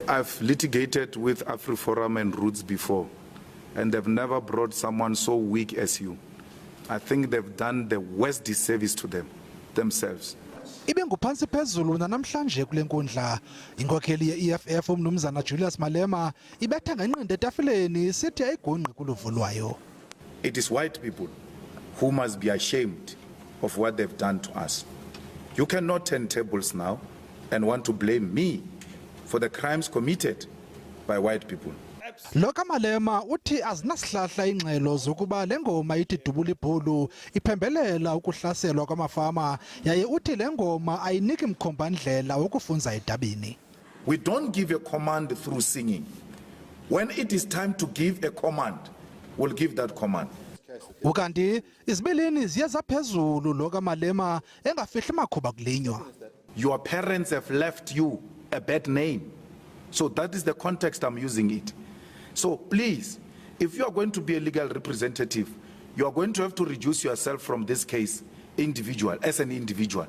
I've litigated with Afriforum and Roots before, and they've never brought someone so weak as you. I think they've done the worst disservice to themselves. Ibe nguphansi phezulu namhlanje kule nkundla Inkokheli ye-EFF umnumzana Julius Malema ibetha ngenqindi etafuleni sithi ayigungqi kuluvo lwayo. It is white people who must be ashamed of what they've done to us. You cannot turn tables now and want to blame me for the crimes committed by white people. Loka Malema uthi azinasihlahla ingxelo zokuba le ngoma ithi Dubula ibhulu iphembelela ukuhlaselwa kwamafama yaye uthi le ngoma ayiniki mkhombandlela wokufunza edabini. We don't give a command through singing. When it is time to give a command, we'll give that command. Ukanti izibilini ziye zaphezulu Loka Malema engafihli makhuba kulinywa. Your parents have left you a bad name. So that is the context I'm using it. So please, if you are going to be a legal representative, you are going to have to reduce yourself from this case as an individual.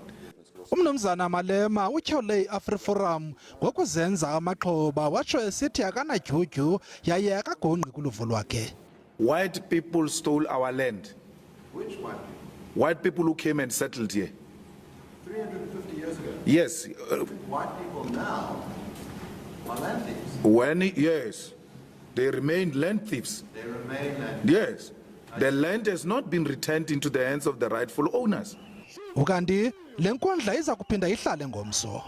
Umnumzana Malema utyhole i-Afriforum ngokuzenza amaxhoba watsho esithi akanadyudyu yaye akagungqi kuluvo lwakhe. White people stole our land. Which white people? White people who came and settled here. 350 years ago? Yes. White people now are land thieves. Yes, they remain land thieves. They remain land thieves. Yes, the land has not been returned into the hands of the rightful owners. Ukanti le nkundla iza kuphinda ihlale ngomso.